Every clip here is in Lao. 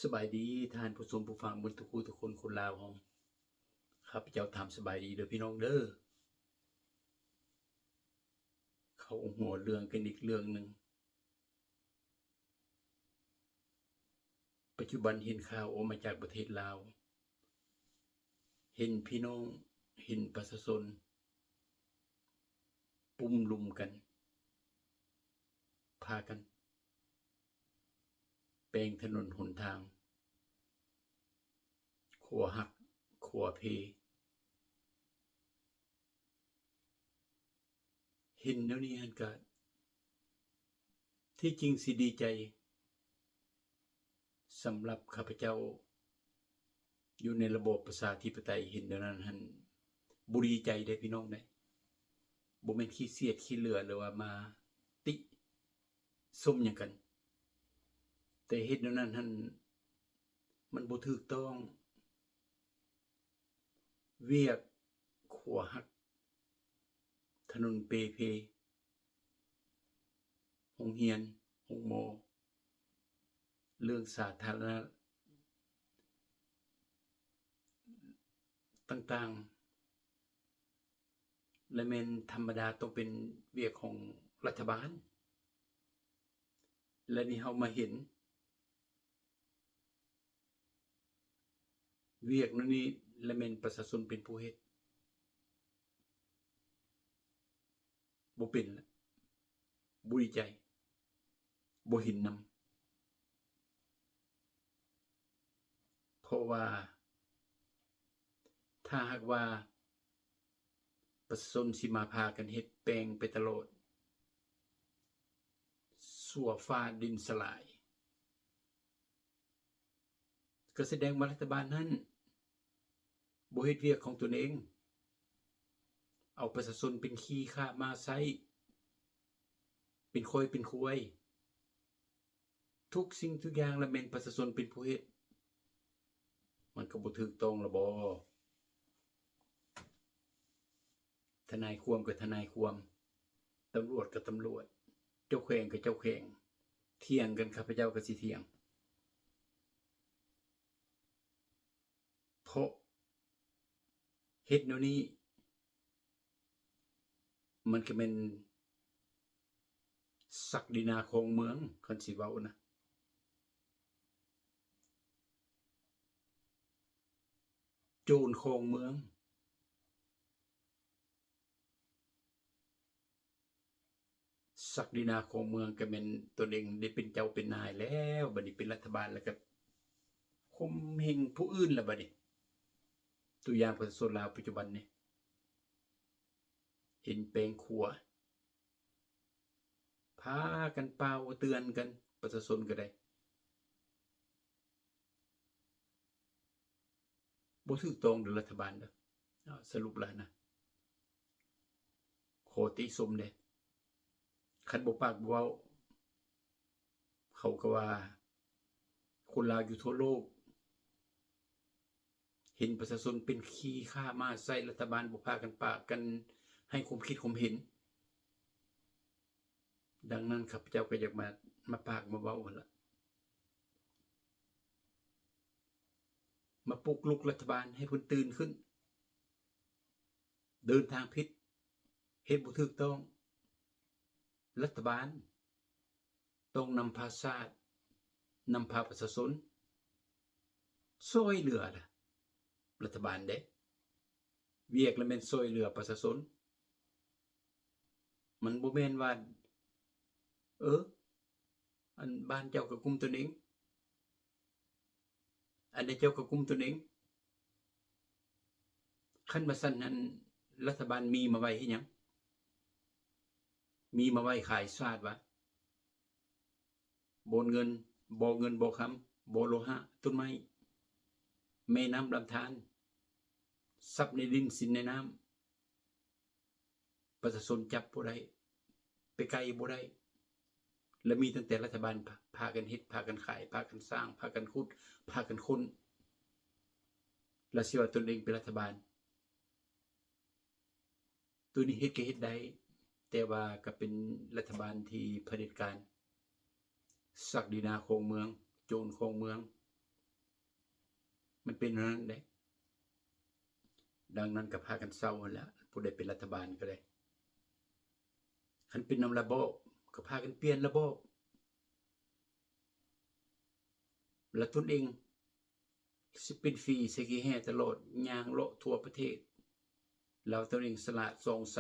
ສະບາຍດີທ່ານຜູ້ຊົມຜູ້ຟັງເບິດທຸກຜູ້ທຸກຄົນ ຄົນລາວເຮົາ. ຂ້າພະເຈົ້າຖາມສະບາຍດີເດີພີ່ນ້ອງເດີ. ເຂົ້າຫົວເລື່ອງກັນອີກເລື່ອງໜຶ່ງ. ປັດຈຸບັນເຫັນຂ່າວອອກມາຈາກປະເທດລາວ, ເຫັນພີ່ນ້ອງ, ເຫັນປະຊາຊົນ ປຸ້ມລຸມກັນ ພາກັນແປງຖະໜົນຫົນທາງ, ຂົວຫັກ, ຂົວເພ. ເຫັນແນວນີ້ຫັ້ນກະ ທີ່ຈິງຊິດີໃຈ. ສຳລັບຂ້າພະເຈົ້າ ຢູ່ໃນລະບອບປະຊາທິປະໄຕ ເຫັນແນວນັ້ນຫັ້ນ ບໍ່ດີໃຈເດ້ພີ່ນ້ອງເດ້. ບໍ່ແມ່ນຂີ້ສຽດຂີ້ເຫຼືອ ຫຼືວ່າມາຕິຊົມຫຍັງກັນ, ແຕ່ເຮັດແນວນັ້ນຫັ້ນ ມັນບໍ່ຖືກຕ້ອງ. ວຽກຂົວຫັກ, ຖະໜົນເປ່ເພ, ໂຮງຮຽນ, ໂຮງໝໍ, ເລື່ອງສາທາລະນະຕ່າງໆ ລະແມ່ນທຳມະດາຕ້ອງເປັນວຽກຂອງລັດຖະບານ. ແລະນີ້ເຮົາມາເຫັນ ວຽກແນວນີ້ ລະແມ່ນປະຊາຊົນເປັນຜູ້ເຮັດ. ບໍ່ເປັນລະ, ບໍ່ດີໃຈ, ບໍ່ເຫັນນຳ. ເພາະວ່າ ຖ້າຫາກວ່າປະຊາຊົນຊິມາພາກັນເຮັດແປງໄປຕະຫຼອດ ຊົ່ວຟ້າດິນສະຫຼາຍ, ກໍສະແດງວ່າລັດຖະບານນັ້ນບໍ່ເຮັດວຽກຂອງຕົນເອງ, ເອົາປະຊາຊົນເປັນຂີ້ຂ້າມ້າໃຊ້, ເປັນຄວາຍເປັນຄວາຍ. ທຸກສິ່ງທຸກຢ່າງລະແມ່ນປະຊາຊົນເປັນຜູ້ເຮັດ, ມັນກໍບໍ່ຖືກຕ້ອງລະບໍ? ທະນາຍຄວາມກໍທະນາຍຄວາມ, ຕຳຫຼວດກໍຕຳຫຼວດ, ເຈົ້າແຂວງກໍເຈົ້າແຂວງ, ຖຽງກັນ ຂ້າພະເຈົ້າກໍຊິຖຽງ. ເພາະເຮັດແນວນີ້ ມັນກໍແມ່ນສັກດິນາຄອງເມືອງ, ຄັນຊິເວົ້ານະ, ໂຈນຄອງເມືອງ. ສັກດິນາຄອງເມືອງ ກໍແມ່ນຕົນເອງໄດ້ເປັນເຈົ້າເປັນນາຍແລ້ວ, ບັດນີ້ເປັນລັດຖະບານແລ້ວກໍຂົ່ມເຫັງຜູ້ອື່ນລະບັດນີ້. ຕົວຢ່າງປະຊາຊົນລາວປັດຈຸບັນນີ້ ເຫັນແປງຂົວ ພາກັນປ່າວເຕືອນກັນ, ປະຊາຊົນກໍໄດ້ ບໍ່ຖືກຕ້ອງເດີລັດຖະບານເດີ. ເອົາ ສະຫຼຸບແລ້ວນະ ຂໍຕິຊົມເດ້. ຄັນບໍ່ປາກບໍ່ເວົ້າ ເຂົາກໍວ່າ ຄົນລາວຢູ່ທົ່ວໂລກ ເຫັນປະຊາຊົນເປັນຂີ້ຂ້າມ້າໃຊ້ລັດຖະບານ, ບໍ່ພາກັນປາກກັນໃຫ້ຄວາມຄິດຄວາມເຫັນ. ດັ່ງນັ້ນ ຂ້າພະເຈົ້າກໍຢາກມາ, ມາປາກມາເວົ້າຫັ້ນລະ, ມາປຸກລຸກລັດຖະບານໃຫ້ເພິ່ນຕື່ນຂຶ້ນ. ເດີນທາງຜິດ, ເຮັດບໍ່ຖືກຕ້ອງ, ລັດຖະບານ ຕ້ອງນຳພາຊາດ, ນຳພາປະຊາຊົນຊ່ອຍເຫຼືອລະລັດຖະບານເດ້. ວຽກລະແມ່ນຊ່ອຍເຫຼືອປະຊາຊົນ. ມັນບໍ່ແມ່ນວ່າ ເອີ ອັນບ້ານເຈົ້າກໍກຸມຕົນເອງ, ອັນໃດເຈົ້າກໍກຸມຕົນເອງ. ຄັນວ່າຊັ້ນຫັ້ນ ລັດຖະບານມີມາໄວ້ເຮັດຫຍັງ? ມີມາໄວ້ຂາຍຊາດຫວາ? ບໍ່ເງິນ, ບໍ່ເງິນບໍ່ຄຳ, ບໍ່ໂລຫະ, ຕົ້ນໄມ້, ແມ່ນ້ຳລຳທານ, ຊັບໃນດິນ, ສິນໃນນ້ຳ. ປະຊາຊົນຈັບບໍ່ໄດ້, ໄປໄກບໍ່ໄດ້, ລະມີຕັ້ງແຕ່ລັດຖະບານພາ, ພາກັນເຮັດ, ພາກັນຂາຍ, ພາກັນສ້າງ, ພາກັນຂຸດ, ພາກັນຄົ້ນ, ລະຊິວ່າຕົນເອງເປັນລັດຖະບານ. ໂຕນີ້ເຮັດກໍເຮັດໄດ້, ແຕ່ວ່າກໍເປັນລັດຖະບານທີ່ຜະເດັດການ, ສັກດິນາຄອງເມືອງ, ໂຈນຄອງເມືອງ. ມັນເປັນແນວນັ້ນເດ້. ດັ່ງນັ້ນກໍພາກັນເຊົາຫັ້ນແຫຼະ ຜູ້ໃດເປັນລັດຖະບານກໍໄດ້. ຄັນເປັນນຳລະບອບ ກໍພາກັນປ່ຽນລະບອບ ແລະ ຕົນເອງຊິເປັນຝີໃສ່ຂີ້ແຮ້ຕະຫຼອດ ຍ່າງເລາະທົ່ວປະເທດ ແລ້ວຕົນເອງສະຫຼາດສ່ອງໃສ.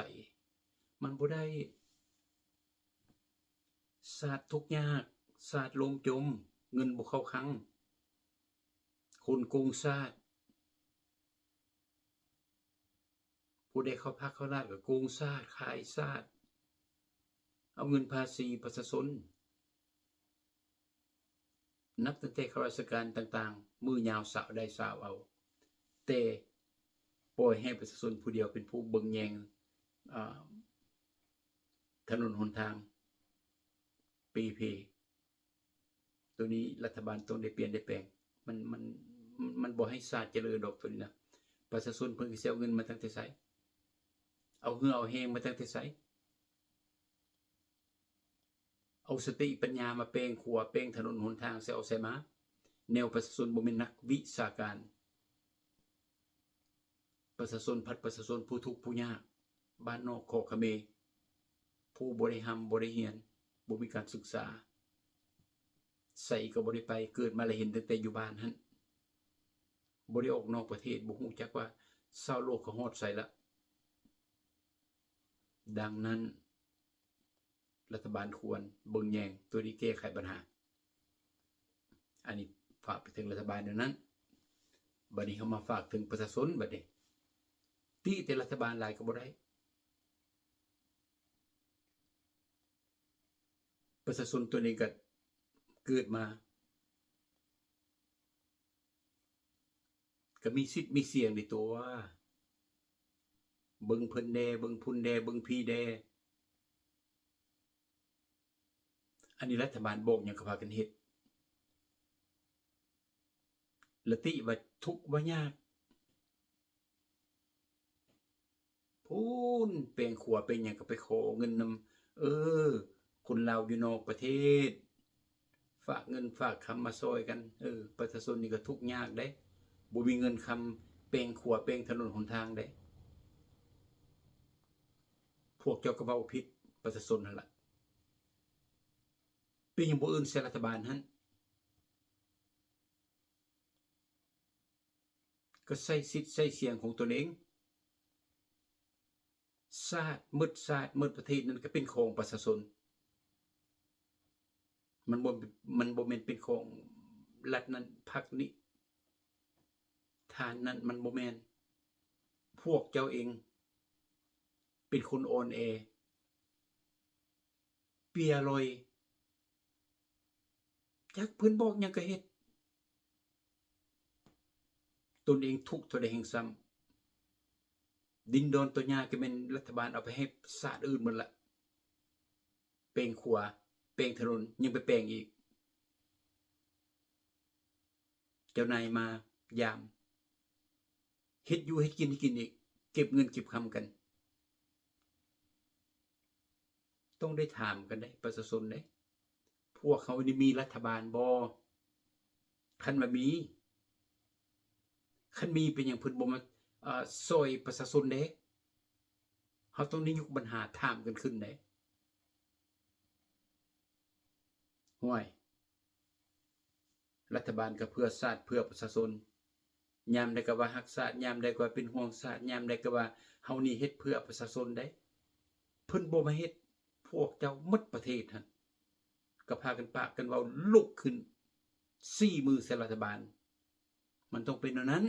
ມັນບໍ່ໄດ້. ຊາດທຸກຍາກ, ຊາດລົ້ມຈົມ, ເງິນບໍ່ເຂົ້າຄັງ, ຄົນໂກງຊາດ. ຜູ້ໃດເຂົ້າພັກເຂົ້າລາດກໍໂກງຊາດ, ຂາຍຊາດ, ເອົາເງິນພາສີປະຊາຊົນ. ນັບຕັ້ງແຕ່ຂ້າລາຊະການຕ່າງໆ ມື້ຍາວຊາວໄດ້ຊາວເອົາ, ແຕ່ປ່ອຍໃຫ້ປະຊາຊົນຜູ້ດຽວເປັນຜູ້ເບິ່ງແຍງ ອາ ຖະໜົນຫົນທາງ ປີເພ. ໂຕນີ້ລັດຖະບານຕ້ອງໄດ້ປ່ຽນໄດ້ແປງ. ມັນ ມັນ ມັນບໍ່ໃຫ້ຊາດຈະເລີນດອກໂຕນີ້ນະ. ປະຊາຊົນເພິ່ນກໍຊິເອົາເງິນມາຕັ້ງແຕ່ໃສ? ເອົາເຫື່ອເອົາແຮງມາຕັ້ງແຕ່ໃສ? ເອົາສະຕິປັນຍາມາແປງຂົວແປງຖະໜົນຫົນທາງ ຊິເອົາໃສມາ? ແນວປະຊາຊົນບໍ່ແມ່ນນັກວິຊາການ. ປະຊາຊົນ ພັດປະຊາຊົນຜູ້ທຸກຜູ້ຍາກ ບ້ານນອກຄໍຂະເມ, ຜູ້ບໍ່ໄດ້ຮ່ຳບໍ່ໄດ້ຮຽນ, ບໍ່ມີການສຶກສາ, ໃສກໍບໍ່ໄດ້ໄປ, ເກີດມາແລ້ວເຫັນຕັ້ງແຕ່ຢູ່ບ້ານຫັ້ນ, ບໍ່ໄດ້ອອກນອກປະເທດ, ບໍ່ຮູ້ຈັກວ່າຊາວໂລກເຂົາຮອດໃສລະ. ດັ່ງນັ້ນ ລັດຖະບານຄວນເບິ່ງແຍງໂຕນີ້ ແກ້ໄຂບັນຫາ. ອັນນີ້ຝາກໄປເຖິງລັດຖະບານແນວນັ້ນ. ບັດນີ້ເຮົາມາຝາກເຖິງປະຊາຊົນບັດນີ້. ຕິແຕ່ລັດຖະບານຫຼາຍກໍບໍ່ໄດ້. ປະຊາຊົນຕົວເອງກໍເກີດມາ ກໍມີສິດມີສຽງໃນຕົວ. ເບິ່ງເພິ່ນແດ່, ເບິ່ງພຸ້ນແດ່, ເບິ່ງພີ້ແດ່. ອັນນີ້ລັດຖະບານບອກຫຍັງກໍພາກັນເຮັດ. ລະຕິວ່າທຸກວ່າຍາກ. ພຸ້ນແປງຂົວແປງຫຍັງກໍໄປຂໍເງິນນຳ ເອີ ຄົນລາວຢູ່ນອກປະເທດ ຝາກເງິນຝາກຄຳມາຊ່ອຍກັນ. ເອີ ປະຊາຊົນນີ້ກໍທຸກຍາກເດ້, ບໍ່ມີເງິນຄຳແປງຂົວແປງຖະໜົນຫົນທາງເດ້. ພວກເຈົ້າກໍເວົ້າຜິດປະຊາຊົນຫັ້ນລະ. ເປັນຫຍັງບໍ່ເອີ້ນໃສ່ລັດຖະບານຫັ້ນ? ກໍໃຊ້ສິດໃຊ້ສຽງຂອງຕົນເອງ. ຊາດໝົດຊາດໝົດປະເທດນັ້ນກໍເປັນຂອງປະຊາຊົນ. ມັນບໍ່ ມັນບໍ່ແມ່ນເປັນຂອງລັດນັ້ນພັກນີ້ ທ່ານນັ້ນ, ມັນບໍ່ແມ່ນ. ພວກເຈົ້າເອງເປັນຄົນອ່ອນແອ. ເປຍລອຍ ຈັກເພິ່ນບອກຫຍັງກໍເຮັດ. ຕົນເອງທຸກເທົ່າໃດແຮ່ງຊ້ຳ. ດິນດອນຕົວຫຍ້າກໍແມ່ນລັດຖະບານເອົາໄປໃຫ້ຊາດອື່ນໝົດລະ. ແປງຂົວ ແປງຖະໜົນ ຍັງໄປແປງອີກ. ເຈົ້ານາຍມາຢາມ ເຮັດຢູ່ເຮັດກິນໃຫ້ກິນອີກ, ເກັບເງິນເກັບຄຳກັນ. ຕ້ອງໄດ້ຖາມກັນເດ້ ປະຊາຊົນເດ້, ພວກເຮົານີ້ມີລັດຖະບານບໍ່? ຄັນວ່າມີ, ຄັນມີເປັນຫຍັງເພິ່ນບໍ່ມາ ເອີ ຊ່ອຍປະຊາຊົນເດ້? ເຮົາຕ້ອງໄດ້ຍົກບັນຫາຖາມກັນຂຶ້ນເດ້. ຫ້ວຍ ລັດຖະບານກໍເພື່ອຊາດເພື່ອປະຊາຊົນ, ຍາມໃດກໍວ່າຮັກຊາດ, ຍາມໃດກໍວ່າເປັນຫ່ວງຊາດ, ຍາມໃດກໍວ່າເຮົານີ້ເຮັດເພື່ອປະຊາຊົນໄດ໋. ເພິ່ນບໍ່ມາເຮັດ, ພວກເຈົ້າໝົດປະເທດຫັ້ນ ກໍພາກັນປາກກັນເວົ້າລຸກຂຶ້ນຊີ້ມືໃສ່ລັດຖະບານ. ມັນຕ້ອງເປັນແນວນັ້ນ.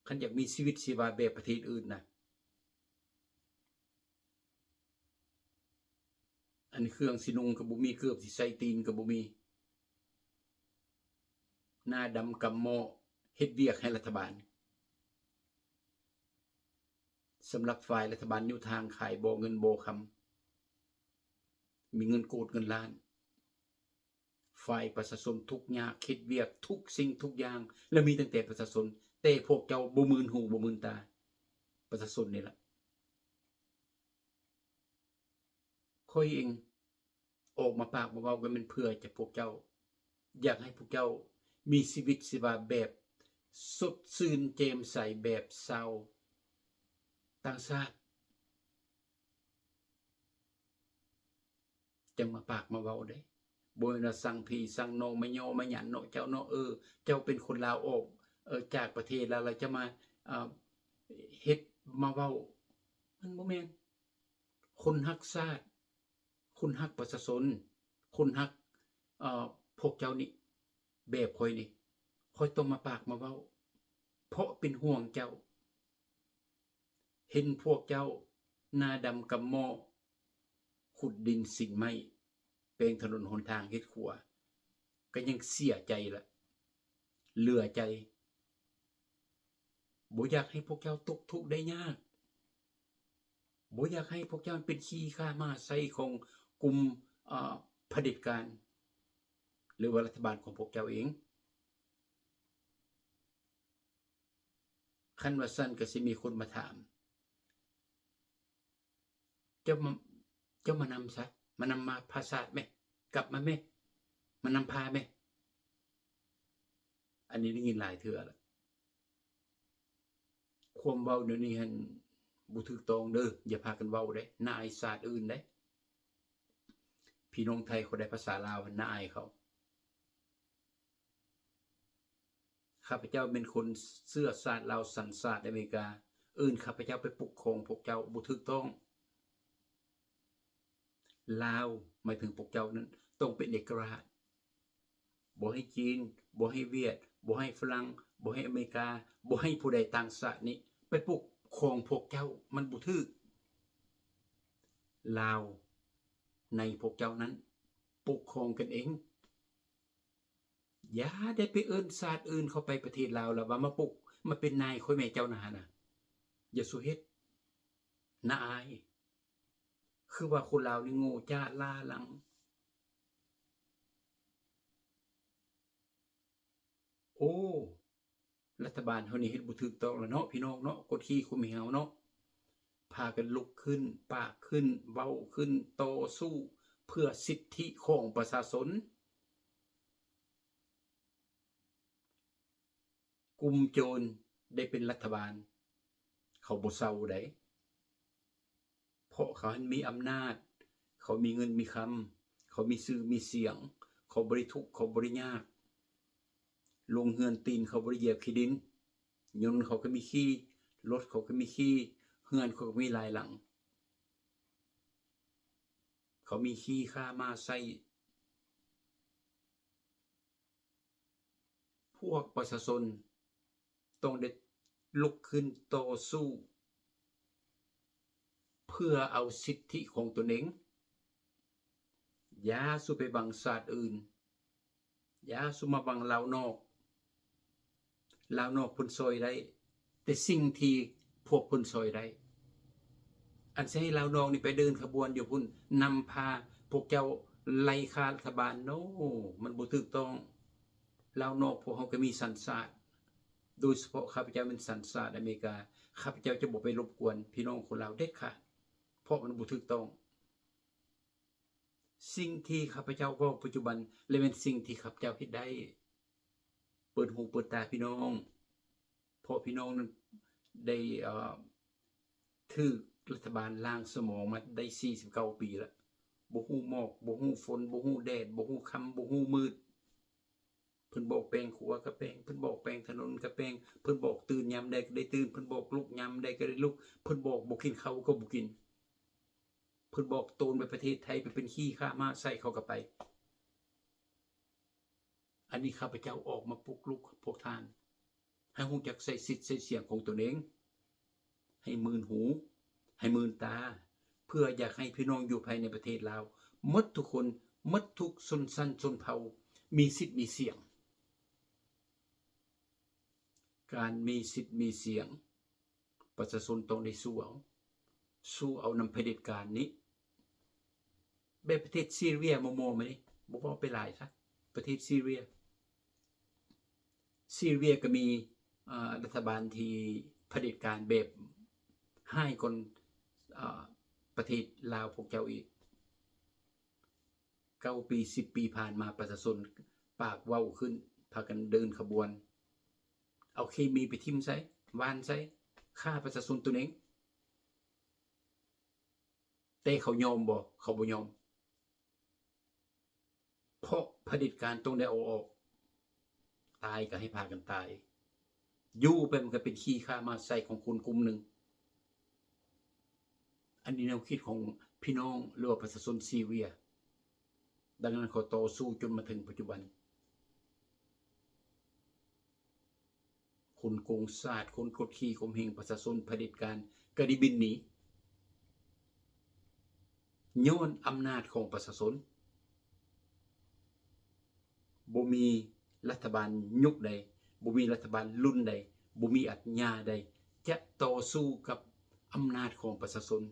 ຄັນຢາກມີຊີວິດຊີວາແບບປະເທດອື່ນນະ, ອັນເຄື່ອງຊິນຸ່ງກໍບໍ່ມີ, ເກີບຊິໃສ່ຕີນກໍບໍ່ມີ, ໜ້າດຳກຳໝໍ້ ເຮັດວຽກໃຫ້ລັດຖະບານ. ສຳລັບຝ່າຍລັດຖະບານຍຸທາງຂາຍບໍ່ເງິນບໍ່ຄຳ, ມີເງິນໂກດເງິນລ້ານ. ຝ່າຍປະຊາຊົນທຸກຍາກ, ເຮັດວຽກທຸກສິ່ງທຸກຢ່າງ ແລະ ມີຕັ້ງແຕ່ປະຊາຊົນ, ແຕ່ພວກເຈົ້າບໍ່ມື່ນຫູບໍ່ມື່ນຕາປະຊາຊົນນີ້ລະ. ຂ້ອຍເອງອອກມາປາກມາເວົ້າກໍແມ່ນເພື່ອຈະພວກເຈົ້າ, ຢາກໃຫ້ພວກເຈົ້າ ມີຊີວິດຊີວາແບບສົດຊື່ນແຈ່ມໃສ ແບບຊາວຕ່າງຊາດ. ຈັ່ງມາປາກມາເວົ້າເດ້. ບໍ່ແມ່ນວ່າສັງພີ່ສັງນ້ອງມາຍໍມາຫຍັນເນາະເຈົ້າເນາະ. ເອີ ເຈົ້າເປັນຄົນລາວອອກ ເອີ ຈາກປະເທດລາວ ແລ້ວຈະມາ ເອີ ເຮັດມາເວົ້າ ມັນບໍ່ແມ່ນ. ຄົນຮັກຊາດ ຄົນຮັກປະຊາຊົນ ຄົນຮັກ ເອີ ພວກເຈົ້ານີ້ ແບບຂ້ອຍນີ້ ຂ້ອຍຕ້ອງມາປາກມາເວົ້າ ເພາະເປັນຫ່ວງເຈົ້າ. ເຫັນພວກເຈົ້າໜ້າດຳກຳໝໍ້ ຂຸດດິນສິງໄມ້ ແປງຖະໜົນຫົນທາງ ເຮັດຂົວ ກໍຍັງເສຍໃຈລະ ເຫຼືອໃຈ. ບໍ່ຢາກໃຫ້ພວກເຈົ້າຕົກທຸກໄດ້ຍາກ, ບໍ່ຢາກໃຫ້ພວກເຈົ້າເປັນຂີ້ຂ້າມ້າໄສ້ຂອງກຸ່ມ ເອີ ຜະເດັດການ ຫຼືວ່າລັດຖະບານຂອງພວກເຈົ້າເອງ. ຄັນວ່າຊັ້ນກໍຊິມີຄົນມາຖາມ, ເຈົ້າມາ ເຈົ້າມານຳຊະ, ມານຳມາພາຊາດແມ, ກັບມາແມ, ມານຳພາແມ. ອັນນີ້ໄດ້ຍິນຫຼາຍເທື່ອລະ. ຄວາມເວົ້າແນວນີ້ຫັ້ນບໍ່ຖືກຕ້ອງເດີ້, ຢ່າພາກັນເວົ້າເດ້, ໜ້າອາຍຊາດອື່ນເດ້. ພີ່ນ້ອງໄທເຂົາໄດ້ພາສາລາວຫັ້ນ ໜ້າອາຍເຂົາ. ຂ້າພະເຈົ້າແມ່ນຄົນເຊື້ອຊາດລາວ ສັນຊາດອາເມລິກາ, ເອີ້ນຂ້າພະເຈົ້າໄປປົກຄອງພວກເຈົ້າບໍ່ຖືກຕ້ອງ. ລາວ ໝາຍເຖິງພວກເຈົ້ານັ້ນ ຕ້ອງເປັນເອກະລາດ. ບໍ່ໃຫ້ຈີນ, ບໍ່ໃຫ້ຫວຽດ, ບໍ່ໃຫ້ຝຣັ່ງ, ບໍ່ໃຫ້ອາເມລິກາ, ບໍ່ໃຫ້ຜູ້ໃດຕ່າງຊາດນີ້ໄປປົກຄອງພວກເຈົ້າ, ມັນບໍ່ຖືກ. ລາວໃນພວກເຈົ້ານັ້ນປົກຄອງກັນເອງ. ຢ່າໄດ້ໄປເອີ້ນຊາດອື່ນເຂົ້າໄປປະເທດລາວ ແລ້ວວ່າມາປຸກ ມາເປັນນາຍຂ້ອຍແມ່ເຈົ້ານະຫັ້ນນະ. ຢ່າສູ່ເຮັດ, ໜ້າອາຍ. ຄືວ່າຄົນລາວນີ້ໂງ່ຈ້າລ້າຫຼັງ. ໂອ້ ລັດຖະບານເຮົານີ້ເຮັດບໍ່ຖືກຕ້ອງແລ້ວເນາະ ພີ່ນ້ອງເນາະ, ກົດຂີ່ຂົ່ມເຫງເຮົາເນາະ. ພາກັນລຸກຂຶ້ນ, ປາກຂຶ້ນ, ເວົ້າຂຶ້ນ, ຕໍ່ສູ້ເພື່ອສິດທິຂອງປະຊາຊົນ. ກຸ່ມໂຈນໄດ້ເປັນລັດຖະບານ ເຂົາບໍ່ເຊົາໃດ. ເພາະເຂົາຫັ້ນມີອຳນາດ, ເຂົາມີເງິນມີຄຳ, ເຂົາມີຊື່ມີສຽງ, ເຂົາບໍ່ໄດ້ທຸກ, ເຂົາບໍ່ໄດ້ຍາກ. ໂລງເຮືອນຕີນເຂົາບໍ່ໄດ້ຢຽບຂີ້ດິນ, ຍົນເຂົາກໍມີຂີ່, ລົດເຂົາກໍມີຂີ່, ເຮືອນເຂົາກໍມີຫຼາຍຫຼັງ. ເຂົາມີຂີ້ຂ້າມ້າໃຊ້. ພວກປະຊາຊົນຕ້ອງໄດ້ລຸກຂຶ້ນຕໍ່ສູ້ ເພື່ອເອົາສິດທິຂອງຕົນເອງ. ຢ່າສູ່ໄປຫວັງຊາດອື່ນ, ຢ່າສູ່ມາຫວັງລາວນອກ. ລາວນອກເພິ່ນຊ່ອຍໄດ້ ແຕ່ສິ່ງທີ່ພວກເພິ່ນຊ່ອຍໄດ້. ອັນຊິໃຫ້ລາວນອກນີ້ໄປເດີນຂະບວນຢູ່ພຸ້ນ ນຳພາພວກເຈົ້າໄລ່ຂ້າລັດຖະບານ, ໂນ, ມັນບໍ່ຖືກຕ້ອງ. ລາວນອກພວກເຮົາກໍມີສັນຊາດ, ໂດຍສະເພາະຂ້າພະເຈົ້າແມ່ນສັນຊາດອາເມລິກາ, ຂ້າພະເຈົ້າຈະບໍ່ໄປລົບກວນພີ່ນ້ອງຄົນລາວເດັດຂາດ, ເພາະມັນບໍ່ຖືກຕ້ອງ. ສິ່ງທີ່ຂ້າພະເຈົ້າເວົ້າປັດຈຸບັນ ແລະ ແມ່ນສິ່ງທີ່ຂ້າພະເຈົ້າເຮັດໄດ້. ເປີດຫູເປີດຕາພີ່ນ້ອງ, ເພາະພີ່ນ້ອງນັ້ນໄດ້ ເອີ່ ຖືກລັດຖະບານລ້າງສະໝອງມາໄດ້ສີ່ສິບເກົ້າປີແລ້ວ. ບໍ່ຮູ້ໝອກ, ບໍ່ຮູ້ຝົນ, ບໍ່ຮູ້ແດດ, ບໍ່ຮູ້ຄ່ຳ, ບໍ່ຮູ້ມືດ. ເພິ່ນບອກແປງຂົວກໍແປງ, ເພິ່ນບອກແປງຖະໜົນກໍແປງ, ເພິ່ນບອກຕື່ນຍາມໃດກໍໄດ້ຕື່ນ, ເພິ່ນບອກລຸກຍາມໃດກໍໄດ້ລຸກ, ເພິ່ນບອກບໍ່ກິນເຂົ້າກໍບໍ່ກິນ. ເພິ່ນບອກໂຕນໄປປະເທດໄທໄປເປັນຂີ້ຂ້າມ້າໃຊ້ເຂົາກໍໄປ. ອັນນີ້ຂ້າພະເຈົ້າອອກມາປຸກລຸກພວກທ່ານ ໃຫ້ຮູ້ຈັກໃຊ້ສິດໃຊ້ສຽງຂອງຕົນເອງ, ໃຫ້ມື່ນຫູ, ໃຫ້ມື່ນຕາ, ເພື່ອຢາກໃຫ້ພີ່ນ້ອງຢູ່ພາຍໃນປະເທດລາວໝົດທຸກຄົນ, ໝົດທຸກຊົນຊັ້ນຊົນເຜົ່າ ມີສິດມີສຽງ. ການມີສິດມີສຽງ ປະຊາຊົນຕ້ອງໄດ້ສູ້ເອົາ, ສູ້ເອົານຳຜະເດັດການນີ້. ແບບປະເທດຊີເຣຍມໍ່ໆມານີ້, ບໍ່ເວົ້າໄປຫຼາຍຊະ, ປະເທດຊີເຣຍ, ຊີເຣຍກໍມີ ເອີ່ ລັດຖະບານທີ່ຜະເດັດການແບບຮ້າຍກວ່າ ເອີ່ ປະເທດລາວພວກເຈົ້າອີກ. ເກົ້າປີ ສິບປີຜ່ານມາ ປະຊາຊົນປາກເວົ້າຂຶ້ນ, ພາກັນເດີນຂະບວນ ເອົາເຄມີໄປຖິ້ມໃສ່ ຫວ່ານໃສ່ ຂ້າປະຊາຊົນຕົນເອງ. ແຕ່ເຂົາຍອມບໍ່? ເຂົາບໍ່ຍອມ. ເພາະຜະເດັດການຕ້ອງໄດ້ເອົາອອກ, ຕາຍກໍໃຫ້ພາກັນຕາຍ, ຢູ່ໄປມັນກໍເປັນຂີ້ຂ້າມ້າໄຊຂອງຄົນກຸ່ມໜຶ່ງ. ອັນນີ້ແນວຄິດຂອງພີ່ນ້ອງ ຫຼືວ່າປະຊາຊົນຊີເວຍ. ດັ່ງນັ້ນເຂົາຕໍ່ສູ້ຈົນມາເຖິງປັດຈຸບັນ. ຄົນໂກງຊາດ, ຄົນກົດຂີ່ຂົ່ມເຫງປະຊາຊົນ, ຜະເດັດການກະໄດ້ບິນໜີ ຍ້ອນອຳນາດຂອງປະຊາຊົນ. ບໍ່ມີລັດຖະບານຍຸກໃດ, ບໍ່ມີລັດຖະບານລຸ້ນໃດ, ບໍ່ມີອາດຍາໃດຈະຕໍ່ສູ້ກັບອຳນາດຂອງປະຊາຊົນ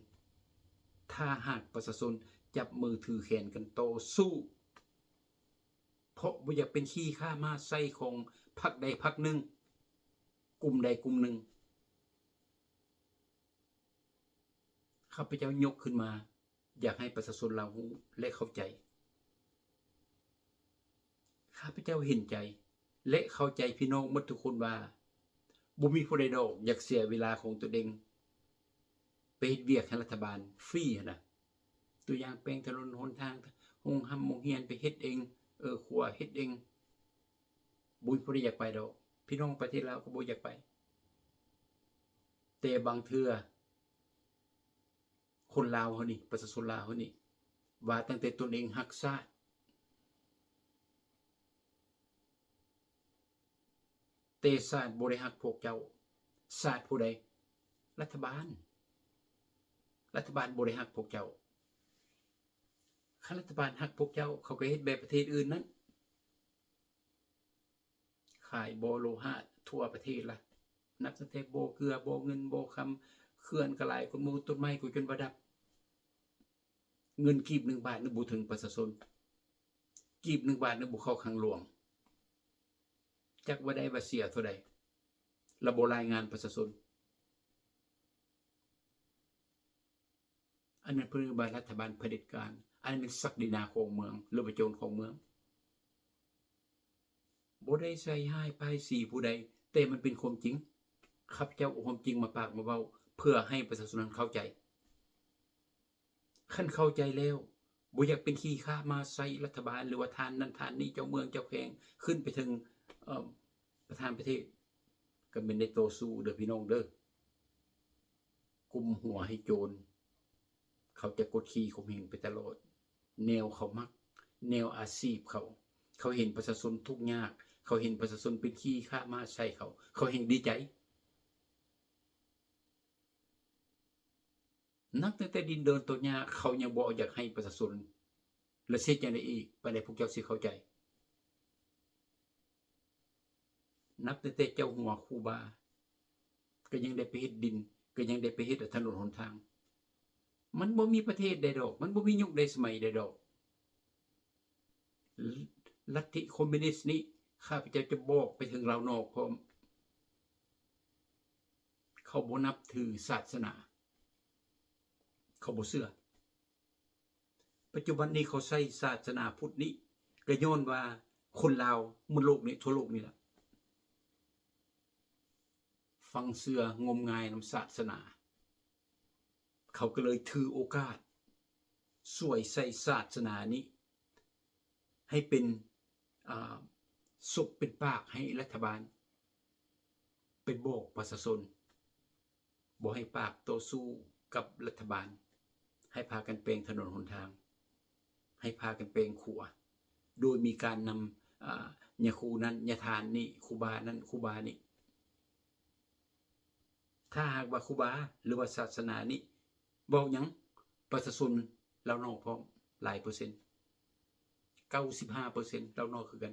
ຖ້າຫາກປະຊາຊົນຈັບມືຖືແຂນກັນຕໍ່ສູ້. ເພາະບໍ່ຢາກເປັນຂີ້ຂ້າມ້າໄຊຂອງພັກໃດພັກໜຶ່ງ, ກຸ່ມໃດກຸ່ມໜຶ່ງ. ຂ້າພະເຈົ້າຍົກຂຶ້ນມາ ຢາກໃຫ້ປະຊາຊົນລາວຮູ້ ແລະ ເຂົ້າໃຈ. ຂ້າພະເຈົ້າເຫັນໃຈ ແລະ ເຂົ້າໃຈພີ່ນ້ອງໝົດທຸກຄົນວ່າ ບໍ່ມີຜູ້ໃດດອກຢາກເສຍເວລາຂອງຕົນເອງໄປເຮັດວຽກໃຫ້ລັດຖະບານຟຣີຫັ້ນນະ. ຕົວຢ່າງແປງຖະໜົນຫົນທາງ, ໂຮງຮ່ຳໂຮງຮຽນໄປເຮັດເອງ, ເອີ ຂົວເຮັດເອງ, ບໍ່ມີຜູ້ໃດຢາກໄປດອກ. ພີ່ນ້ອງປະເທດລາວກໍບໍ່ຢາກໄປ. ແຕ່ບາງເທື່ອ ຄົນລາວເຮົານີ້, ປະຊາຊົນລາວເຮົານີ້ ວ່າຕັ້ງແຕ່ຕົນເອງຮັກຊາດ, ແຕ່ຊາດບໍ່ໄດ້ຮັກພວກເຈົ້າ. ຊາດຜູ້ໃດ? ລັດຖະບານ. ລັດຖະບານບໍ່ໄດ້ຮັກພວກເຈົ້າ. ຄັນລັດຖະບານຮັກພວກເຈົ້າ, ເຂົາກໍເຮັດແບບປະເທດອື່ນນັ້ນ. ຂາຍບໍ່ໂລຫະທົ່ວປະເທດລະ, ນັບຕັ້ງແຕ່ບໍ່ເກືອ, ບໍ່ເງິນ, ບໍ່ຄຳ, ເຂື່ອນກໍຫຼາຍກວ່າໝູ່, ຕົ້ນໄມ້ກໍຈົນບໍ່ດັບ. ເງິນກີບໜຶ່ງບາດນີ້ບໍ່ເຖິງປະຊາຊົນ, ກີບໜຶ່ງບາດນີ້ບໍ່ເຂົ້າຄັງຫຼວງ. ຈັກວ່າໄດ້ວ່າເສຍເທົ່າໃດ, ລະບໍ່ລາຍງານປະຊາຊົນ. ອັນນັ້ນເພິ່ນເອີ້ນວ່າລັດຖະບານຜະເດັດການ. ອັນນັ້ນແມ່ນສັກດິນາຂອງເມືອງ ຫຼືວ່າໂຈນຂອງເມືອງ. ບໍ່ໄດ້ໃສ່ຮ້າຍປ້າຍສີຜູ້ໃດ, ແຕ່ມັນເປັນຄວາມຈິງ. ຂ້າພະເຈົ້າເອົາຄວາມຈິງມາປາກມາເວົ້າ ເພື່ອໃຫ້ປະຊາຊົນນັ້ນເຂົ້າໃຈ. ຄັນເຂົ້າໃຈແລ້ວ ບໍ່ຢາກເປັນຂີ້ຂ້າມ້າໄຊລັດຖະບານ ຫຼືວ່າທ່ານນັ້ນທ່ານນີ້, ເຈົ້າເມືອງເຈົ້າແຂວງ, ຂຶ້ນໄປເຖິງ ເອີ ປະທານປະເທດ, ກໍແມ່ນໄດ້ຕໍ່ສູ້ເດີພີ່ນ້ອງເດີ. ກຸມຫົວໃຫ້ໂຈນ, ເຂົາຈະກົດຂີ່ຂົ່ມເຫງໄປຕະຫຼອດ. ແນວເຂົາມັກ, ແນວອາຊີບເຂົາ. ເຂົາເຫັນປະຊາຊົນທຸກຍາກ, ເຂົາເຫັນປະຊາຊົນເປັນຂີ້ຂ້າມ້າໃສ່ເຂົາ, ເຂົາແຮ່ງດີໃຈ. ນັບຕັ້ງແຕ່ດິນເດີນຕົນຍາກ, ເຂົາຍັງບໍ່ຢາກໃຫ້ປະຊາຊົນ, ແລະ ຊິເຮັດຈັ່ງໃດອີກ, ປານໃດພວກເຈົ້າຊິເຂົ້າໃຈ? ນັບຕັ້ງແຕ່ເຈົ້າຫົວຄູບາ ກໍຍັງໄດ້ໄປເຮັດດິນ, ກໍຍັງໄດ້ໄປເຮັດຖະໜົນຫົນທາງ. ມັນບໍ່ມີປະເທດໃດດອກ, ມັນບໍ່ມີຍຸກໃດສະໄໝໃດດອກ. ລັດທິຄອມມິວນິດນີ້ ຂ້າພະເຈົ້າຈະບອກໄປເຖິງລາວນອກພ້ອມ. ເຂົາບໍ່ນັບຖືສາສະໜາ, ເຂົາບໍ່ເຊື່ອ. ປັດຈຸບັນນີ້ເຂົາໃຊ້ສາສະໜາພຸດນີ້ ກໍຍ້ອນວ່າຄົນລາວໝົດໂລກນີ້, ທົ່ວໂລກນີ້ລະ ຝັງເຊື່ອງົມງາຍນຳສາສະໜາ. ເຂົາກໍເລີຍຖືໂອກາດສວຍໃສ່ສາສະໜານີ້ ໃຫ້ເປັນ ອ່າ ສົບເປັນປາກໃຫ້ລັດຖະບານ ໄປບອກປະຊາຊົນ, ບໍ່ໃຫ້ປາກຕໍ່ສູ້ກັບລັດຖະບານ, ໃຫ້ພາກັນແປງຖະໜົນຫົນທາງ, ໃຫ້ພາກັນແປງຂົວ, ໂດຍມີການນຳ ອ່າ ຍາຄູນັ້ນ ຍາທ່ານນີ້, ຄູບານັ້ນ ຄູບານີ້. ຖ້າຫາກວ່າຄູບາ ຫຼືວ່າສາສະໜານີ້ເວົ້າຫຍັງ, ປະຊາຊົນລາວນອກພ້ອມຫຼາຍເປີເຊັນ, ເກົ້າສິບຫ້າເປີເຊັນລາວນອກຄືກັນ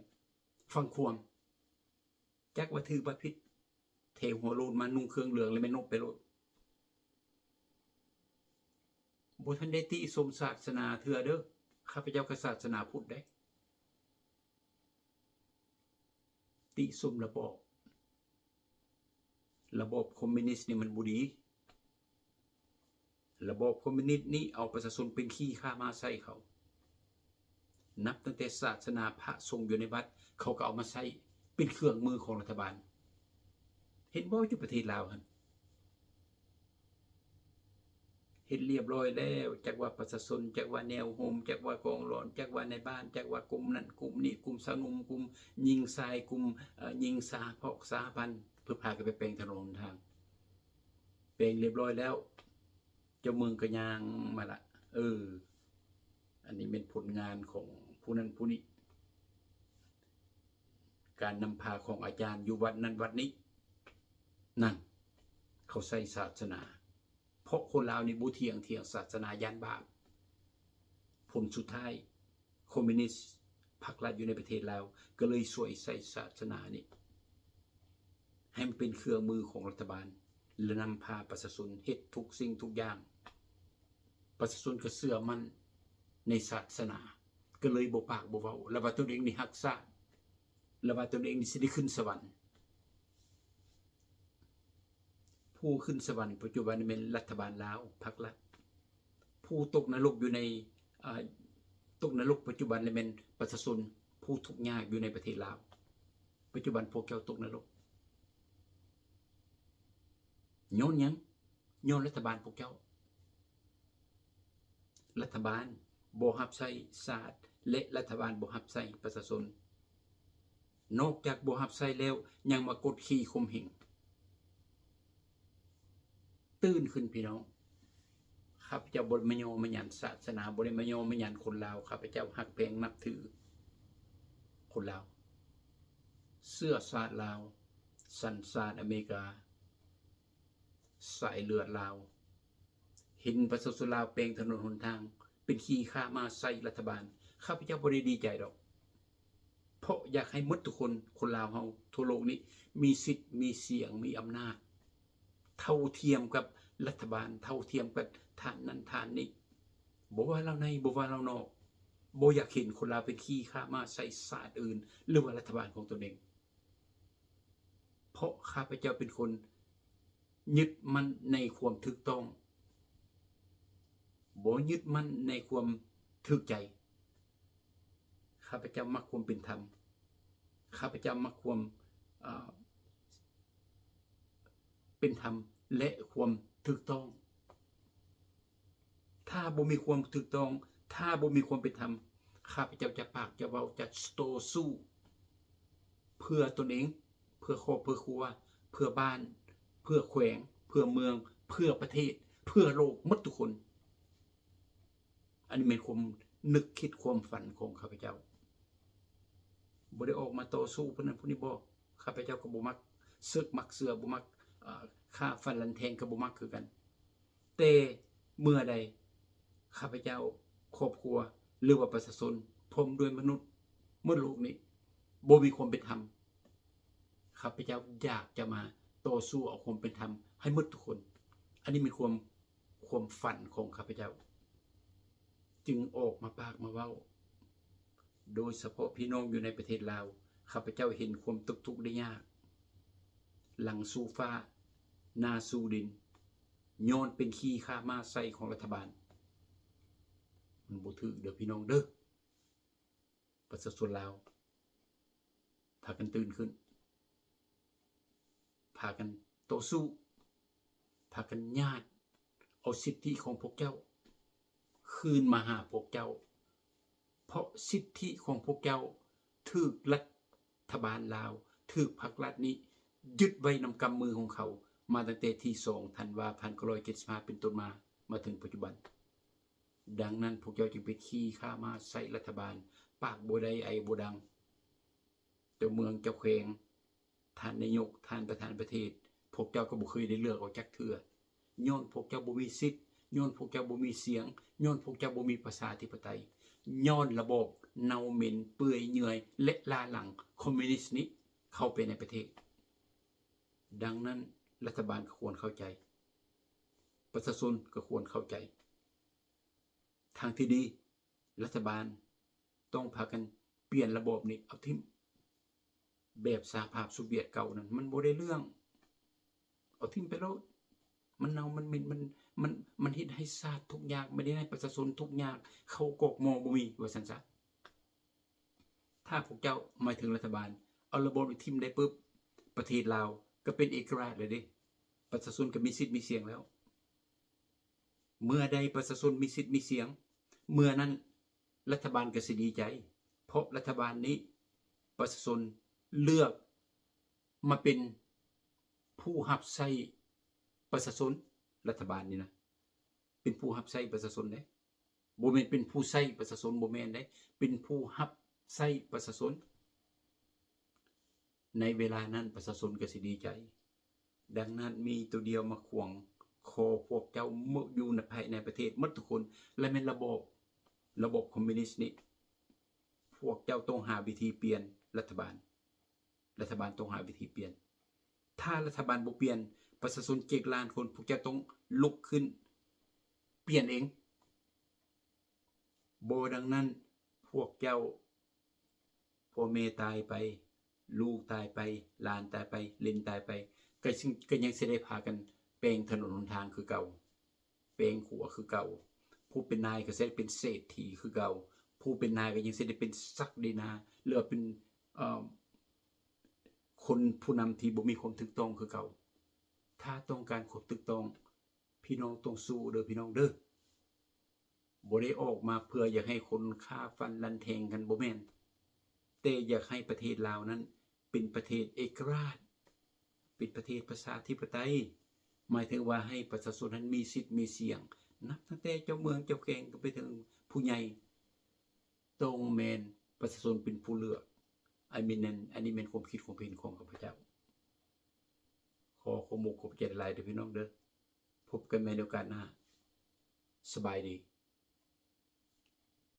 ຟັງຄວາມ, ຈັກວ່າຖືກວ່າຜິດ, ເທຫົວໂລນມານຸ່ງເຄື່ອງເຫຼືອງ ແລ້ວແມ່ນນົບໄປໂລດ. ບໍ່ທັນໄດ້ຕິຊົມສາສະໜາເທື່ອເດີ, ຂ້າພະເຈົ້າກໍສາສະໜາພຸດເດ້. ຕິຊົມລະບອບ, ລະບອບຄອມມິວນິດນີ້ມັນບໍ່ດີ. ລະບອບຄອມມິວນິດນີ້ເອົາປະຊາຊົນເປັນຂີ້ຂ້າມ້າໃຊ້ເຂົາ. ນັບຕັ້ງແຕ່ສາສະໜາພະສົງຢູ່ໃນວັດ ເຂົາກໍເອົາມາໃຊ້, ເປັນເຄື່ອງມືຂອງລັດຖະບານ. ເຫັນບໍ່ ຢູ່ປະເທດລາວຫັ້ນ ເຮັດລຽບຮ້ອຍແລ້ວ, ຈັກວ່າປະຊາຊົນ, ຈັກວ່າແນວໂຮມ, ຈັກວ່າກອງຫຼອນ, ຈັກວ່ານາຍບ້ານ, ຈັກວ່າກຸ່ມນັ້ນກຸ່ມນີ້, ກຸ່ມຊາວໜຸ່ມ, ກຸ່ມຍິງຊາຍ, ກຸ່ມ ເອີ ຍິງສະຫະພາກສະຫະພັນ, ເພິ່ນພາກັນໄປແປງຖະໜົນຫົນທາງ, ແປງລຽບຮ້ອຍແລ້ວ. ເຈົ້າເມືອງກໍຍ່າງມາລະ, ເອີ ອັນນີ້ແມ່ນຜົນງານຂອງຜູ້ນັ້ນຜູ້ນີ້, ການນຳພາຂອງອາຈານຢູ່ວັດນັ້ນວັດນີ້. ນັ້ນ ເຂົາໃຊ້ສາສະໜາ, ເພາະຄົນລາວນີ້ບໍ່ທ່ຽງ, ທ່ຽງສາສະໜາຢ້ານບາບ. ຜົນສຸດທ້າຍ ຄອມມິວນິດ ພັກລັດຢູ່ໃນປະເທດລາວ ກໍເລີຍສວຍໃຊ້ສາສະໜານີ້ ໃຫ້ມັນເປັນເຄື່ອງມືຂອງລັດຖະບານ ແລະ ນຳພາປະຊາຊົນເຮັດທຸກສິ່ງທຸກຢ່າງ. ປະຊາຊົນກໍເຊື່ອໝັ້ນໃນສາສະໜາ, ກໍເລີຍບໍ່ປາກບໍ່ເວົ້າ, ແລະ ວ່າຕົນເອງນີ້ຮັກຊາດ, ແລະ ວ່າຕົນເອງນີ້ຊິໄດ້ຂຶ້ນສະຫວັນ. ຜູ້ຂຶ້ນສະຫວັນປັດຈຸບັນນີ້ແມ່ນລັດຖະບານລາວ, ພັກລັດ. ຜູ້ຕົກນະລົກຢູ່ໃນ ອາ ຕົກນະລົກປັດຈຸບັນນີ້ແມ່ນປະຊາຊົນຜູ້ທຸກຍາກຢູ່ໃນປະເທດລາວ. ປັດຈຸບັນພວກເຈົ້າຕົກນະລົກ ຍ້ອນຫຍັງ? ຍ້ອນລັດຖະບານພວກເຈົ້າ. ລັດຖະບານບໍ່ຮັບໃຊ້ຊາດ ແລະ ລັດຖະບານບໍ່ຮັບໃຊ້ປະຊາຊົນ. ນອກຈາກບໍ່ຮັບໃຊ້ແລ້ວ ຍັງມາກົດຂີ່ຂົ່ມເຫງ. ຕື່ນຂຶ້ນພີ່ນ້ອງ, ຂ້າພະເຈົ້າບໍ່ໄດ້ມາຍໍມາຫຍັນສາສະໜາ, ບໍ່ໄດ້ມາຍໍມາຫຍັນຄົນລາວ. ຂ້າພະເຈົ້າຮັກແພງນັບຖືຄົນລາວ, ເຊື້ອຊາດລາວ, ສັນຊາດອາເມລິກາ, ສາຍເລືອດລາວ. ເຫັນປະຊາຊົນລາວແປງຖະໜົນຫົນທາງ ເປັນຂີ້ຂ້າມ້າໃສ່ລັດຖະບານ, ຂ້າພະເຈົ້າບໍ່ໄດ້ດີໃຈດອກ. ເພາະຢາກໃຫ້ໝົດທຸກຄົນ, ຄົນລາວເຮົາທົ່ວໂລກນີ້ ມີສິດ, ມີສຽງ, ມີອຳນາດ ເທົ່າທຽມກັບລັດຖະບານ, ເທົ່າທຽມກັບທ່ານນັ້ນທ່ານນີ້. ບໍ່ວ່າລາວໃນ, ບໍ່ວ່າລາວນອກ, ບໍ່ຢາກເຫັນຄົນລາວເປັນຂີ້ຂ້າມ້າໃສ່ຊາດອື່ນ ຫຼືວ່າລັດຖະບານຂອງຕົນເອງ. ເພາະຂ້າພະເຈົ້າເປັນຄົນຍຶດໝັ້ນໃນຄວາມຖືກຕ້ອງ, ບໍ່ຍຶດໝັ້ນໃນຄວາມຖືກໃຈ. ຂ້າພະເຈົ້າມັກຄວາມເປັນທຳ, ຂ້າພະເຈົ້າມັກຄວາມ ເປັນທຳ ແລະ ຄວາມຖືກຕ້ອງ. ຖ້າບໍ່ມີຄວາມຖືກຕ້ອງ, ຖ້າບໍ່ມີຄວາມເປັນທຳ, ຂ້າພະເຈົ້າຈະປາກຈະເວົ້າ, ຈະຕໍ່ສູ້ເພື່ອຕົນເອງ, ເພື່ອຄອບເພື່ອຄົວ, ເພື່ອບ້ານ, ເພື່ອແຂວງ, ເພື່ອເມືອງ, ເພື່ອປະເທດ, ເພື່ອໂລກໝົດທຸກຄົນ. ອັນນີ້ແມ່ນຄວາມນຶກຄິດຄວາມຝັນຂອງຂ້າພະເຈົ້າ. ບໍ່ໄດ້ອອກມາຕໍ່ສູ້ຜູ້ນັ້ນຜູ້ນີ້ບໍ? ຂ້າພະເຈົ້າກໍບໍ່ມັກເສິກມັກເສືອ, ບໍ່ມັກ ເອີ ຂ້າຟັນລັນແທງກໍບໍ່ມັກຄືກັນ. ແຕ່ເມື່ອໃດຂ້າພະເຈົ້າ, ຄອບຄົວ ຫຼືວ່າປະຊາຊົນ ພ້ອມດ້ວຍມະນຸດໝົດໂລກນີ້ ບໍ່ມີຄວາມເປັນທຳ, ຂ້າພະເຈົ້າຢາກຈະມາຕໍ່ສູ້ເອົາຄວາມເປັນທຳໃຫ້ໝົດທຸກຄົນ. ອັນນີ້ແມ່ນຄວາມ ຄວາມຝັນຂອງຂ້າພະເຈົ້າ ຈຶ່ງອອກມາປາກມາເວົ້າ. ໂດຍສະເພາະພີ່ນ້ອງຢູ່ໃນປະເທດລາວ, ຂ້າພະເຈົ້າເຫັນຄວາມຕົກທຸກໄດ້ຍາກ, ຫຼັງສູ່ຟ້າ ໜ້າສູ່ດິນ, ຍ້ອນເປັນຂີ້ຂ້າມ້າໃສ່ຂອງລັດຖະບານ. ມັນບໍ່ຖືກເດີ້ພີ່ນ້ອງເດີ້. ປະຊາຊົນລາວ ພາກັນຕື່ນຂຶ້ນ, ພາກັນຕໍ່ສູ້, ພາກັນຍາດເອົາສິດທິຂອງພວກເຈົ້າຄືນມາຫາພວກເຈົ້າ, ເພາະສິດທິຂອງພວກເຈົ້າຖືກລັດຖະບານລາວ, ຖືກພັກລັດນີ້ຍຶດໄວ້ນຳກຳມືຂອງເຂົາ ມາຕັ້ງແຕ່ທີສອງທັນວາ ພັນເກົ້າຮ້ອຍເຈັດສິບຫ້າ ເປັນຕົ້ນມາ, ມາເຖິງປັດຈຸບັນ. ດັ່ງນັ້ນ ພວກເຈົ້າຈຶ່ງເປັນຂີ້ຂ້າມ້າໃສ່ລັດຖະບານ, ປາກບໍ່ໄດ້ ໄອບໍ່ດັງ. ເຈົ້າເມືອງ ເຈົ້າແຂວງ, ທ່ານນາຍົກ, ທ່ານປະທານປະເທດ, ພວກເຈົ້າກໍບໍ່ເຄີຍໄດ້ເລືອກເອົາຈັກເທື່ອ. ຍ້ອນພວກເຈົ້າບໍ່ມີສິດ, ຍ້ອນພວກເຈົ້າບໍ່ມີສຽງ, ຍ້ອນພວກເຈົ້າບໍ່ມີປະຊາທິປະໄຕ, ຍ້ອນລະບອບເນົ່າເໝັນເປື່ອຍເຫຍື່ອຍ ແລະ ລ້າຫຼັງຄອມມິວນິດນີ້ເຂົ້າໄປໃນປະເທດ. ດັ່ງນັ້ນ ລັດຖະບານກໍຄວນເຂົ້າໃຈ, ປະຊາຊົນກໍຄວນເຂົ້າໃຈ. ທາງທີ່ດີ ລັດຖະບານຕ້ອງພາກັນປ່ຽນລະບອບນີ້ເອົາຖິ້ມ. ແບບສະຫະພາບໂຊວຽດເກົ່ານັ້ນ ມັນບໍ່ໄດ້ເລື່ອງ, ເອົາຖິ້ມໄປໂລດ. ມັນເນົ່າ ມັນເໝັນ, ມັນ, ມັນ, ມັນເຮັດໃຫ້ຊາດທຸກຍາກ, ມັນເຮັດໃຫ້ປະຊາຊົນທຸກຍາກ, ເຂົ້າກອກໝໍບໍ່ມີ ວ່າຊັ້ນຊະ. ຖ້າພວກເຈົ້າ ໝາຍເຖິງລັດຖະບານ, ເ າລະບອບນີ້ຖິ້ມໄດ້ປຶບ ປະເທດລາວກໍເປັນເອກະລາດແລ້ວເດ້. ປະຊາຊົນກໍມີສິດມີສຽງແລ້ວ. ເມື່ອໃດປະຊາຊົນມີສິດມີສຽງ ເມື່ອນັ້ນລັດຖະບານກໍຊິດີໃຈ ເພາະລັດຖະບານນີ້ປະຊາຊົນເລືອກມາເປັນຜູ້ຮັບໃຊ້ປະຊາຊົນ. ລັດຖະບານນີ້ນະ ເປັນຜູ້ຮັບໃຊ້ປະຊາຊົນເດ້ ບໍ່ແມ່ນເປັນຜູ້ໃຊ້ປະຊາຊົນ ບໍ່ແມ່ນເດ້ ເປັນຜູ້ຮັບໃຊ້ປະຊາຊົນ. ໃນເວລານັ້ນປະຊາຊົນກໍຊິດີໃຈ. ດັ່ງນັ້ນມີໂຕດຽວມາຂວາງຄໍພວກເຈົ້າ ຢູ່ໃນ ພາຍໃນປະເທດໝົດທຸກຄົນ ແລະແມ່ນລະບອບ ລະບອບຄອມມິວນິດນີ້. ພວກເຈົ້າຕ້ອງຫາວິທີປ່ຽນລັດຖະບານ. ລັດຖະບານຕ້ອງຫາວິທີປ່ຽນ. ຖ້າລັດຖະບານບໍ່ປ່ຽນ ປະຊາຊົນເຈັດລ້ານຄົນ ພວກເຈົ້າຕ້ອງລຸກຂຶ້ນປ່ຽນເອງ. ບໍ່ດັ່ງນັ້ນ ພວກເຈົ້າ ພໍ່ແມ່ຕາຍໄປ ລູກຕາຍໄປ ຫຼານຕາຍໄປ ເຫຼນຕາຍໄປ ກໍຍັງ ກໍຍັງຊິໄດ້ພາກັນແປງຖະໜົນຫົນທາງຄືເກົ່າ ແປງຂົວຄືເກົ່າ. ຜູ້ເປັນນາຍກໍຊິໄດ້ເປັນເສດຖີຄືເກົ່າ ຜູ້ເປັນນາຍກໍຍັງຊິໄດ້ເປັນສັກດີນາ ຫຼືວ່າເປັນ ເອີ່ມ ຄົນຜູ້ນຳທີ່ບໍ່ມີຄວາມຖືກຕ້ອງຄືເກົ່າ. ຖ້າຕ້ອງການຄວາມຖືກຕ້ອງ ພີ່ນ້ອງຕ້ອງສູ້ເດີພີ່ນ້ອງເດີ. ບໍ່ໄດ້ອອກມາເພື່ອຢາກໃຫ້ຄົນຂ້າຟັນລັນແທງກັນ ບໍ່ແມ່ນ, ແຕ່ຢາກໃຫ້ປະເທດລາວນັ້ນເປັນປະເທດເອກະລາດ, ເປັນປະເທດປະຊາທິປະໄຕ, ໝາຍເຖິງວ່າໃຫ້ປະຊາຊົນນັ້ນມີສິດມີສຽງ, ນັບຕັ້ງແຕ່ເຈົ້າເມືອງເຈົ້າແຂວງ ໄປເຖິງຜູ້ໃຫຍ່, ຕ້ອງແມ່ນປະຊາຊົນເປັນຜູ້ເລືອກ. ອັນນີ້ແມ່ນ ອັນນີ້ແມ່ນຄວາມຄິດຄວາມເຫັນຂອງຂ້າພະເຈົ້າ. ຂໍຂອບອົກຂອບໃຈຫຼາຍໆເດີພີ່ນ້ອງເດີ. ພົບກັນໃໝ່ໃນໂອກາດໜ້າ. ສະບາຍດີ.